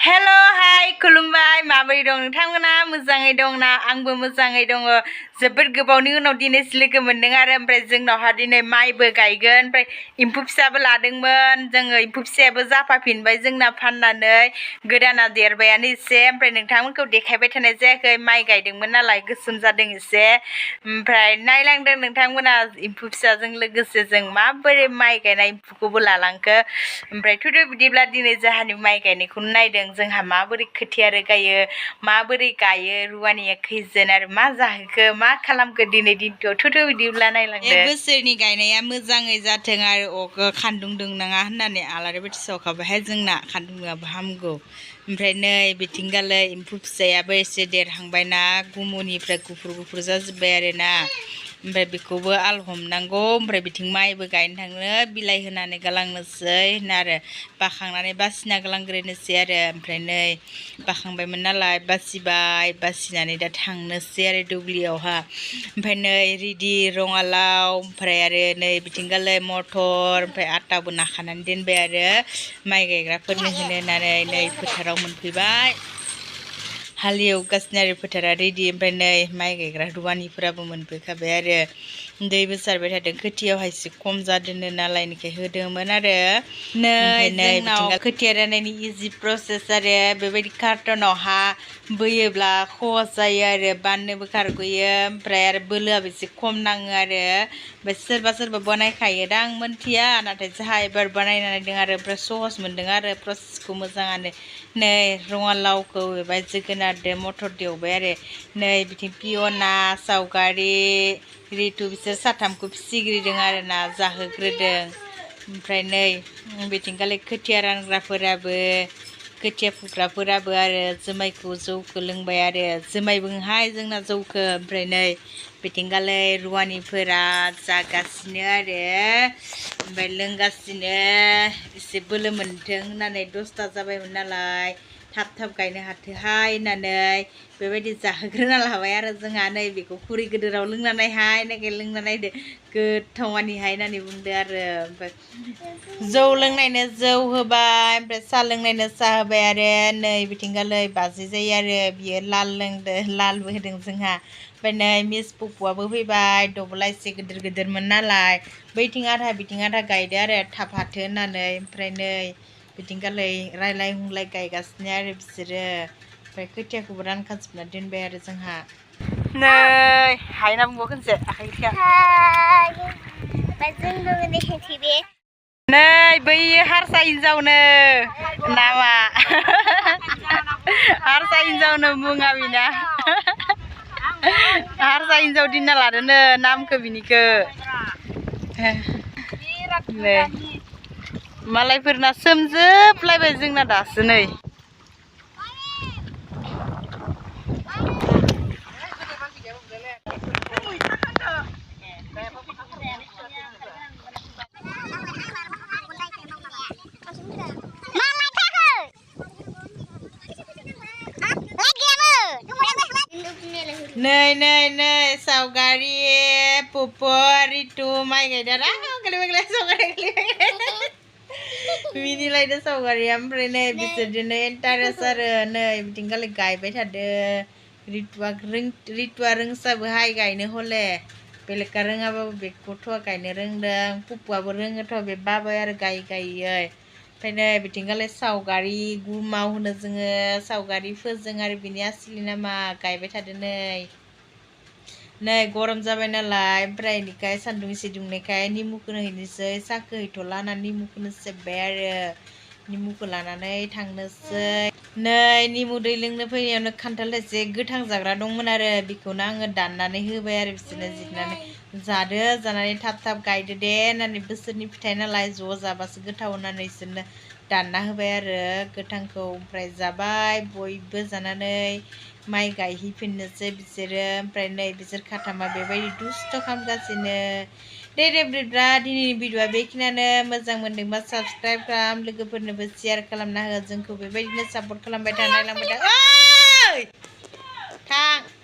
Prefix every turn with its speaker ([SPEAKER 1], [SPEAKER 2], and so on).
[SPEAKER 1] हेल' हाय खुलुमबाय माबोरै दं नोंथांमोना मोजाङै दंना आंबो मोजाङै दङ जोबोद गोबावनि उनाव दिनै लोगो मोनदों आरो ओमफ्राय जोंनावहा दिनै माइबो गायगोन ओमफ्राय एम्फौ फिसाबो लादोंमोन जोङो एम्फौ फिसायाबो जाफाफिनबाय जोंना फाननानै गोदाना देरबायानो एसे ओमफ्राय नोंथांमोनखौ देखायबाय थानाय जायाखै माइ गायदोंमोन नालाय गोसोम जादों एसे ओमफ्राय नायलांदों नोंथांमोना एम्फौ फिसाजों लोगोसे जों माबोरै माइ गायनाय एम्फौखौबो लालांखो ओमफ्राय थुदो बिदिब्ला दिनै जोंहानि माइ गायनायखौ नायदों जोंहा माबोरै खोथिया रोगायो माबोरै गायो रुवानिया खैजोन आरो मा जाहोखो मा खालामखो दिनै दिनखौ थुदो बिदिब्ला नायलांदो बोसोरनि गायनाया मोजाङै जाथों आरो खान्दुं दुंनाङा होननानै आलारि बाथि सावखाबायहाय जोंना खान्दुं दुङाबा हामगौ ओमफ्राय नै बिथिंगालै एम्फौ फिसायाबो एसे देरहांबायना गुमुनिफ्राय गुफुर जाजोब्बाय आरोना ओमफ्राय बेखौबो आल हमनांगौ ओमफ्राय बिथिं माइबो गायनो थांनो बिलाइ होनानै गालांनोसै होनना आरो बाखांनानै बासिना गालांग्रोनोसै आरो ओमफ्राय नै बाखांबायमोन नालाय बासिनानै दा थांनोसै आरो दुब्लियावहा ओमफ्राय नै रेडि रङालाव ओमफ्राय आरो नै बिथिंगालै मटर ओमफ्राय आटाबो नाखानानै दोनबाय आरो माइ गायग्राफोरनो होनो होननानै नै फोथाराव मोनफैबाय हालेवगासिनो आरो फोथारा रेडि ओमफ्राय नै माइ गायग्रा रुवानिफोराबो मोनफैखाबाय आरो दैबो सारबाय थादों खोथियावहाय एसे खम जादों नालाय इनिखाय होदोंमोन आरो नै जोंनाव खोथिया राननायनि इजि प्रसेस आरो बेबायदि कार्टनावहा बोयोब्ला खहस जायो आरो बाननोबो खारग'यो ओमफ्राय आरो बोलोआबो एसे खम नाङो आरो ओमफ्राय सोरबा बानायखायो दा आं मोनथिया नाथाय जोंहा एबार बानायना नायदों आरो ओमफ्राय सहस मोनदों आरो प्रसेसखौ मोजाङानो नै रङालावखौ एबा जोगोनारदो मटर देवबाय आरो नै बिथिं पियना सावगारि रितु बिसोर साथामखौ फिसिग्रोदों आरो ना जाहोग्रोदों ओमफ्राय नै बिथिंगालै खोथिया रानग्राफोराबो खोथिया फुग्राफोराबो आरो जुमायखौ जौखौ लोंबाय आरो जुमायबोहाय जोंना जौखौ ओमफ्राय नै बिथिंगालै रुवानिफोरा जागासिनो आरो ओमफ्राय लोंगासिनो एसे बोलो मोनथों होननानै 10ता जाबायमोन नालाय थाब गायनो हाथोहाय होननानै बेबायदि जाहोग्रोना लाबाय आरो जोंहा नै बेखौ खुरै गिदिराव लोंनानैहाय लोंना नायदो गोथावानिहाय होननानै बुंदो आरो ओमफ्राय जौ लोंनायनो जौ होबाय ओमफ्राय साहा लोंनायनो साहा होबाय आरो नै बिथिंगालै बाजै जायो आरो बियो लाल लोंदो लालबो होदों जोंहा ओमफ्राय नै मिस पुपुआबो फैबाय दबला एसे गिदिरमोन नालाय बैथिं आधा बिथिं आधा गायदो आरो थाब हाथो होननानै ओमफ्राय नै बिथिंगालै रायलाय हुंलाय गायगासिनो आरो बिसोरो ओमफ्राय खोथियाखौबो रानखाजोबना दोनबाय आरो जोंहा नै हाय ना बुंबाव खनसे आखाइखौ नै बै हारसा हिन्जावनो नामा हारसा हिन्जावनो मुङा बिना हारसा हिन्जाव दिनना लादोनो नामखौ बिनिखौ नै मालायफोरना सोमजोबलायबाय जोंना दासो नै नै सावगारि पुपु रितु माइ गायदों गोलै सावगारि मिनिलायदो सावगारिया ओमफ्राय नै बिसोरजोंनो इन्टारेस्ट आरो नै बिथिंगालै गायबाय थादो रितुआ रोंसाबोहाय गायनो हले बेलेगआ रोङाबाबो बे गथ'आ गायनो रोंदों पुपुआबो रोङोथ' बे बाबाय आरो गायै ओमफ्राय नै बिथिंगालै सावगारि गुमाव होनो जोङो सावगारि फोजों आरो बिनि आसलि नामा गायबाय थादो नै गरम जाबाय नालाय ओमफ्राय बेनिखाय सान्दुं एसे दुंनायखाय निमुखौनो हैनोसै साहाखौ हैथ'ला होननानै निमुखौनो सेबबाय आरो निमुखौ लानानै थांनोसै नै निमु दै लोंनो फैनायावनो खान्थाल थाइसे गोथां जाग्रा दंमोन आरो बेखौनो आङो दाननानै होबाय आरो बिसोरनो जिरनानै जादो जानानै थाब गायदो दे होननानै बोसोरनि फिथाइ नालाय ज' जाबासो गोथाव होननानै बिसोरनो दानना होबाय आरो गोथांखौ ओमफ्राय जाबाय बयबो जानानै माइ गायहैफिननोसै बिसोरो ओमफ्राय नै बिसोर खाथामा बेबायदि दुस्थ' खालामगासिनो दे बिदिब्ला दिनैनि भिडिअआ बेखिनियानो मोजां मोनदोंबा साबस्क्राइब खालाम लोगोफोरनोबो शेयार खालामना हो जोंखौ बेबायदिनो सापर्ट खालामबाय था नायलांबाय था थां